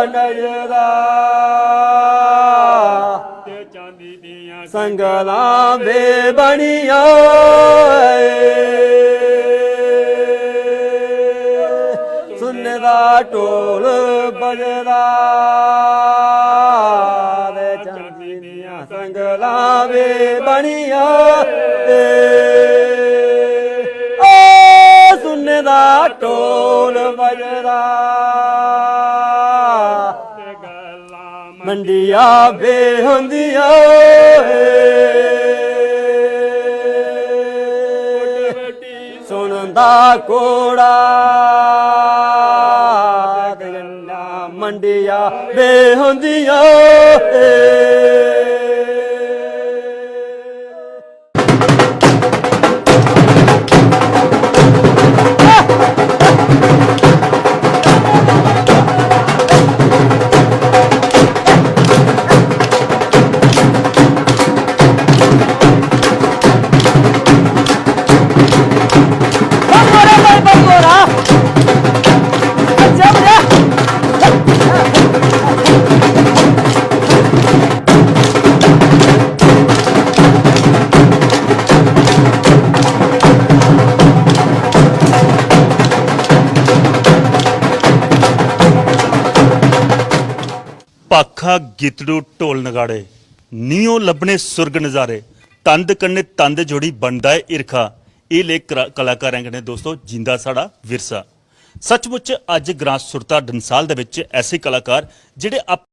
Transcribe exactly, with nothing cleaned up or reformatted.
नजरा ते चांदी दियां संगलां बे बनियां। सुन्ने दा ढोल बजदा ते चांदी दियां संगलां बे बनियां। ए, ओ सुन्ने दा ढोल बजदा ते गल्लां मंडिया बे होंदियां। सुनदा कोड़ा ते गल्लां मंडिया बे होंदियां। भाखा, गितड़ू, ढोल नगाड़े, नियो लब्भने सुर्ग नजारे, तंद कन्नै तंद जोड़ी बनदा ऐ हिरखा। एह् लेख करा-, कलाकारें कन्नै दोस्तो जींदा साढ़ा विरसा। सचमुच अज्ज ग्रां सुरता डंसाल दे बिच ऐसे कलाकार जेह्ड़े अप-,